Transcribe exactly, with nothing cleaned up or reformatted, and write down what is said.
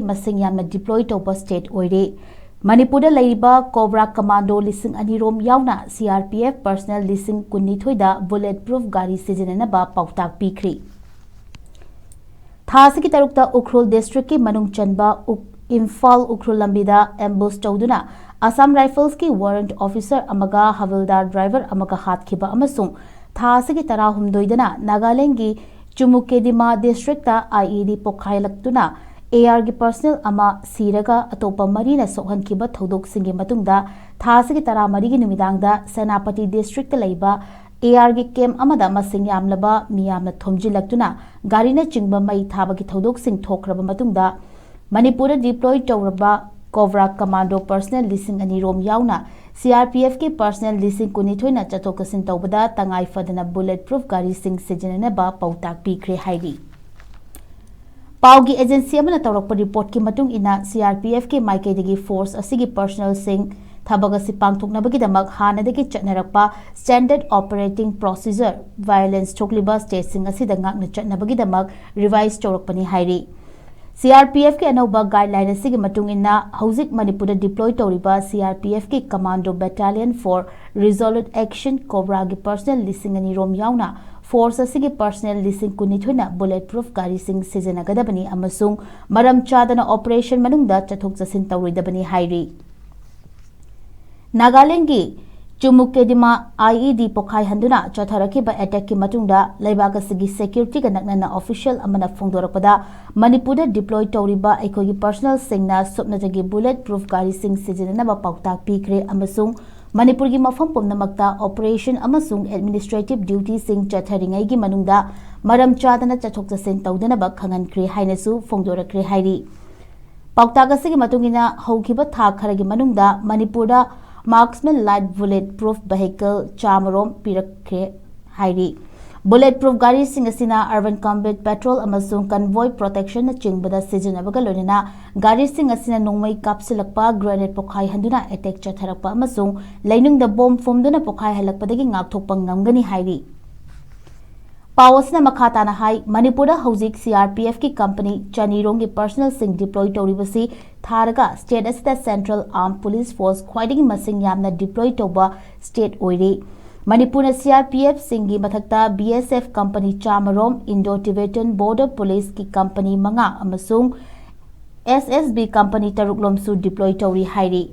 ꯃꯁꯤꯡ ꯌꯥꯝꯅ ꯗꯤꯄ꯭ꯂꯣꯏ ꯇꯧꯕ ꯁ꯭ꯇꯦꯠ ꯑꯣꯏꯔꯦ꯫ ꯃꯅꯤꯄꯨꯔꯗ ꯂꯩꯔꯤꯕ ꯀꯣꯕ꯭ꯔꯥ ꯀꯃꯥꯟꯗꯣ ꯂꯤꯁꯤꯡ ꯑꯅꯤ ꯔꯣꯝ ꯌꯥꯎꯅ ꯁꯤ ꯑꯥꯔ ꯄꯤ ꯑꯦꯐ ꯄꯔꯁꯅꯦꯜ ꯂꯤꯁꯤꯡ ꯀꯨꯟꯅꯤꯊꯣꯏꯗ ꯕꯨꯂꯦꯠ ꯄ꯭ꯔꯨꯐ ꯒꯥꯔꯤ ꯁꯤꯖꯤꯟꯅꯅꯕ ꯄꯥꯎꯇꯥꯛ ꯄꯤꯈ꯭ꯔꯤ꯫ ꯊꯥ ꯑꯁꯤꯒꯤ ꯇꯔꯨꯛꯇ ꯎꯈ꯭ꯔꯨꯜ ꯗꯤꯁꯇ꯭ꯔꯤꯛꯀꯤ ꯃꯅꯨꯡ ꯆꯟꯕ ꯎꯛ-, ꯏꯝꯐꯥꯜ ꯎꯈ꯭ꯔꯨꯜ ꯂꯝꯕꯤꯗ ꯑꯦꯝꯕꯨꯁ ꯇꯧꯗꯨꯅ ꯑꯁꯥꯝ ꯔꯥꯏꯐꯜꯁꯀꯤ ꯋꯥꯔꯦꯟꯠ ꯑꯣꯐꯤꯁꯔ ꯑꯃꯒ ꯍꯕꯤꯜꯗꯥꯔ ꯗ꯭ꯔꯥꯏꯚꯔ ꯑꯃꯒ ꯍꯥꯠꯈꯤꯕ ꯑꯃꯁꯨꯡ ꯊꯥ ꯑꯁꯤꯒꯤ ꯇꯔꯥꯍꯨꯝꯗꯣꯏꯗꯅ ꯅꯥꯒꯥꯂꯦꯟꯒꯤ ꯆꯨꯃꯨꯀꯦꯗꯤꯃꯥ ꯗꯤꯁꯇ꯭ꯔꯤꯛꯇ ꯑꯥꯏ ꯏ ꯗꯤ ꯄꯣꯈꯥꯏꯂꯛꯇꯨꯅ ꯑꯦ ꯑꯥꯔꯒꯤ ꯄꯔꯁꯅꯦꯜ ꯑꯃ ꯁꯤꯔꯒ ꯑꯇꯣꯞꯄ ꯃꯔꯤꯅ ꯁꯣꯛꯍꯟꯈꯤꯕ ꯊꯧꯗꯣꯛꯁꯤꯡꯒꯤ ꯃꯇꯨꯡꯗ ꯊꯥ ꯑꯁꯤꯒꯤ ꯇꯔꯥꯃꯔꯤꯒꯤ ꯅꯨꯃꯤꯗꯥꯡꯗ ꯁꯦꯅꯥꯄꯇꯤ ꯗꯤꯁꯇ꯭ꯔꯤꯛꯇ ꯂꯩꯕ ꯑꯦ ꯑꯥꯔꯒꯤ ꯀꯦꯝꯞ ꯑꯃꯗ ꯃꯁꯤꯡ ꯌꯥꯝꯂꯕ ꯃꯤꯌꯥꯝꯅ ꯊꯣꯝꯖꯤꯜꯂꯛꯇꯨꯅ ꯒꯥꯔꯤꯅꯆꯤꯡꯕ ꯃꯩ ꯊꯥꯕꯒꯤ ꯊꯧꯗꯣꯛꯁꯤꯡ ꯊꯣꯛꯈ꯭ꯔꯕ ꯃꯇꯨꯡꯗ ꯃꯅꯤꯄꯨꯔꯗ ꯗꯤꯄ꯭ꯂꯣꯏ ꯇꯧꯔꯕ ꯀꯣꯕ꯭ꯔꯥ ꯀꯃꯥꯟꯗꯣ ꯄꯔꯁꯅꯦꯜ ꯂꯤꯁꯤꯡ ꯑꯅꯤ ꯔꯣꯝ ꯌꯥꯎꯅ ꯁꯤ ꯑꯥꯔ ꯄꯤ ꯑꯦꯐꯀꯤ ꯄꯔꯁꯅꯦꯜ ꯂꯤꯁꯤꯡ ꯀꯨꯟꯅꯤꯊꯣꯏꯅ ꯆꯠꯊꯣꯛ ꯆꯠꯁꯤꯟ ꯇꯧꯕꯗ ꯇꯉꯥꯏ ꯐꯗꯅ ꯕꯨꯂꯦꯠ ꯄ꯭ꯔꯨꯐ ꯒꯥꯔꯤꯁꯤꯡ ꯁꯤꯖꯤꯟꯅꯅꯕ ꯄꯥꯎꯇꯥꯛ ꯄꯤꯈ꯭ꯔꯦ ꯍꯥꯏꯔꯤ꯫ ꯄꯥꯎꯒꯤ ꯑꯦꯖꯦꯟꯁꯤ ꯑꯃꯅ ꯇꯧꯔꯛꯄ ꯔꯤꯄꯣꯔꯠꯀꯤ ꯃꯇꯨꯡ ꯏꯟꯅ, ꯁꯤ ꯑꯥꯔ ꯄꯤ ꯑꯦꯐꯀꯤ ꯃꯥꯏꯀꯩꯗꯒꯤ ꯐꯣꯔꯁ ꯑꯁꯤꯒꯤ ꯄꯔꯁꯅꯦꯜꯁꯤꯡ ꯊꯕꯛ ꯑꯁꯤ ꯄꯥꯡꯊꯣꯛꯅꯕꯒꯤꯗꯃꯛ ꯍꯥꯟꯅꯗꯒꯤ ꯆꯠꯅꯔꯛꯄ ꯁ꯭ꯇꯦꯟꯗꯔꯗ ꯑꯣꯄꯔꯦꯇꯤꯡ ꯄ꯭ꯔꯣꯁꯤꯖꯔ ꯚꯥꯏꯑꯣꯂꯦꯟꯁ ꯊꯣꯛꯂꯤꯕ ꯁ꯭ꯇꯦꯠꯁꯤꯡ ꯑꯁꯤꯗ ꯉꯥꯛꯅ ꯆꯠꯅꯕꯒꯤꯗꯃꯛ ꯔꯤꯚꯥꯏꯁ ꯇꯧꯔꯛꯄꯅꯤ ꯍꯥꯏꯔꯤ꯫ ꯁꯤ ꯑꯥꯔ ꯄꯤ ꯑꯦꯐꯀꯤ ꯑꯅꯧꯕ ꯒꯥꯏꯗꯂꯥꯏꯟ ꯑꯁꯤꯒꯤ ꯃꯇꯨꯡ ꯏꯟꯅ, ꯍꯧꯖꯤꯛ ꯃꯅꯤꯄꯨꯔꯗ ꯗꯤꯄ꯭ꯂꯣꯏ ꯇꯧꯔꯤꯕ ꯁꯤ ꯑꯥꯔ ꯄꯤ ꯑꯦꯐꯀꯤ commando battalion for resolute action ꯀꯣꯕ꯭ꯔꯥꯒꯤ ꯄꯔꯁꯅꯦꯜ ꯂꯤꯁꯤꯡ ꯑꯅꯤ ꯔꯣꯝ ꯌꯥꯎꯅ ꯐꯣꯔꯁ ꯑꯁꯤꯒꯤ ꯄꯔꯁꯅꯦꯜ ꯂꯤꯁꯤꯡ ꯀꯨꯟꯅꯤꯊꯣꯏꯅ ꯕꯨꯂꯦꯠ ꯄ꯭ꯔꯨꯐ ꯒꯥꯔꯤꯁꯤꯡ ꯁꯤꯖꯤꯟꯅꯒꯗꯕꯅꯤ ꯑꯃꯁꯨꯡ ꯃꯔꯝ ꯆꯥꯗꯅ ꯑꯣꯄꯔꯦꯁꯟ ꯃꯅꯨꯡꯗ ꯆꯠꯊꯣꯛ ꯆꯠꯁꯤꯟ ꯇꯧꯔꯣꯏꯗꯕꯅꯤ ꯍꯥꯏꯔꯤ꯫ ꯅꯥꯒꯥꯂꯦꯟꯒꯤ ꯆꯨꯃꯨꯀꯦꯗꯤꯃꯥ ꯑꯥꯏ ꯏ ꯗꯤ ꯄꯣꯈꯥꯏꯍꯟꯗꯨꯅ ꯆꯠꯊꯔꯛꯈꯤꯕ ꯑꯦꯇꯦꯛꯀꯤ ꯃꯇꯨꯡꯗ ꯂꯩꯕꯥꯛ ꯑꯁꯤꯒꯤ ꯁꯦꯀ꯭ꯌꯨꯔꯤꯇꯤꯒ ꯅꯛꯅꯅ ꯑꯣꯐꯤꯁꯤꯌꯦꯜ ꯑꯃꯅ ꯐꯣꯡꯗꯣꯔꯛꯄꯗ, ꯃꯅꯤꯄꯨꯔꯗ ꯗꯤꯄ꯭ꯂꯣꯏ ꯇꯧꯔꯤꯕ ꯑꯩꯈꯣꯏꯒꯤ ꯄꯔꯁꯅꯦꯜꯁꯤꯡꯅ ꯁꯨꯞꯅꯇꯒꯤ ꯕꯨꯂꯦꯠ ꯄ꯭ꯔꯨꯐ ꯒꯥꯔꯤꯁꯤꯡ ꯁꯤꯖꯤꯟꯅꯅꯕ ꯄꯥꯎꯇꯥꯛ ꯄꯤꯈ꯭ꯔꯦ ꯑꯃꯁꯨꯡ ꯃꯅꯤꯄꯨꯔꯒꯤ ꯃꯐꯝ ꯄꯨꯝꯅꯃꯛꯇ ꯑꯣꯄꯔꯦꯁꯟ ꯑꯃꯁꯨꯡ ꯑꯦꯗꯃꯤꯅꯤꯁꯇ꯭ꯔꯦꯇꯤꯚ ꯗ꯭ꯌꯨꯇꯤꯁꯤꯡ ꯆꯠꯊꯔꯤꯉꯩꯒꯤ ꯃꯅꯨꯡꯗ ꯃꯔꯝ ꯆꯥꯗꯅ ꯆꯠꯊꯣꯛ ꯆꯠꯁꯤꯟ ꯇꯧꯗꯅꯕ ꯈꯪꯍꯟꯈ꯭ꯔꯦ ꯍꯥꯏꯅꯁꯨ ꯐꯣꯡꯗꯣꯔꯛꯈ꯭ꯔꯦ ꯍꯥꯏꯔꯤ꯫ ꯄꯥꯎꯇꯥꯛ ꯑꯁꯤꯒꯤ ꯃꯇꯨꯡ ꯏꯟꯅ, ꯍꯧꯈꯤꯕ ꯊꯥ ꯈꯔꯒꯤ ꯃꯅꯨꯡꯗ ꯃꯅꯤꯄꯨꯔꯗ marksmen light bullet proof vehicle ꯆꯥꯃꯔꯣꯝ ꯄꯤꯔꯛꯈ꯭ꯔꯦ ꯍꯥꯏꯔꯤ꯫ ꯕꯨꯂꯦꯠ ꯄ꯭ꯔꯨꯐ ꯒꯥꯔꯤꯁꯤꯡ ꯑꯁꯤꯅ ꯑꯔꯕꯟ ꯀꯝꯕꯦꯠ ꯄꯦꯇ꯭ꯔꯣꯜ ꯑꯃꯁꯨꯡ ꯀꯟꯚꯣꯏ ꯄ꯭ꯔꯣꯇꯦꯛꯁꯟꯅꯆꯤꯡꯕꯗ ꯁꯤꯖꯤꯟꯅꯕꯒ ꯂꯣꯏꯅꯅ ꯒꯥꯔꯤꯁꯤꯡ ꯑꯁꯤꯅ ꯅꯣꯡꯃꯩ ꯀꯥꯞꯁꯤꯜꯂꯛꯄ, ꯒ꯭ꯔꯦꯅꯦꯗ ꯄꯣꯈꯥꯏꯍꯟꯗꯨꯅ ꯑꯦꯇꯦꯛ ꯆꯠꯊꯔꯛꯄ ꯑꯃꯁꯨꯡ ꯂꯩꯅꯨꯡꯗ ꯕꯣꯝ ꯐꯨꯝꯗꯨꯅ ꯄꯣꯈꯥꯏꯍꯜꯂꯛꯄꯗꯒꯤ ꯉꯥꯛꯊꯣꯛꯄ ꯉꯝꯒꯅꯤ ꯍꯥꯏꯔꯤ꯫ ꯄꯥꯎ ꯑꯁꯤꯅ ꯃꯈꯥ ꯇꯥꯅ ꯍꯥꯏ, ꯃꯅꯤꯄꯨꯔꯗ ꯍꯧꯖꯤꯛ C R P F ꯀꯤ ꯀꯝꯄꯅꯤ ꯆꯅꯤꯔꯣꯝꯒꯤ ꯄꯔꯁꯅꯦꯜꯁꯤꯡ ꯗꯤꯄ꯭ꯂꯣꯏ ꯇꯧꯔꯤꯕꯁꯤ ꯊꯥꯔꯒ ꯁ꯭ꯇꯦꯠ ꯑꯁꯤꯗ ꯁꯦꯟꯇ꯭ꯔꯦꯜ ꯑꯥꯔꯝ ꯄꯨꯂꯤꯁ ꯐꯣꯔꯁ ꯈ꯭ꯋꯥꯏꯗꯒꯤ ꯃꯁꯤꯡ ꯌꯥꯝꯅ ꯗꯤꯄ꯭ꯂꯣꯏ ꯇꯧꯕ ꯁ꯭ꯇꯦꯠ ꯑꯣꯏꯔꯤ꯫ ꯃꯅꯤꯄꯨꯔꯅ C R P F ꯁꯤꯡꯒꯤ ꯃꯊꯛꯇ B S F ꯀꯝꯄꯅꯤ ꯆꯥꯃꯔꯣꯝ, Indo Tibetan Border Police ꯀꯤ ꯀꯝꯄꯅꯤ ꯃꯉꯥ ꯑꯃꯁꯨꯡ S S B ꯀꯝꯄꯅꯤ ꯇꯔꯨꯛꯂꯣꯝꯁꯨ ꯗꯤꯄ꯭ꯂꯣꯏ ꯇꯧꯔꯤ ꯍꯥꯏꯔꯤ꯫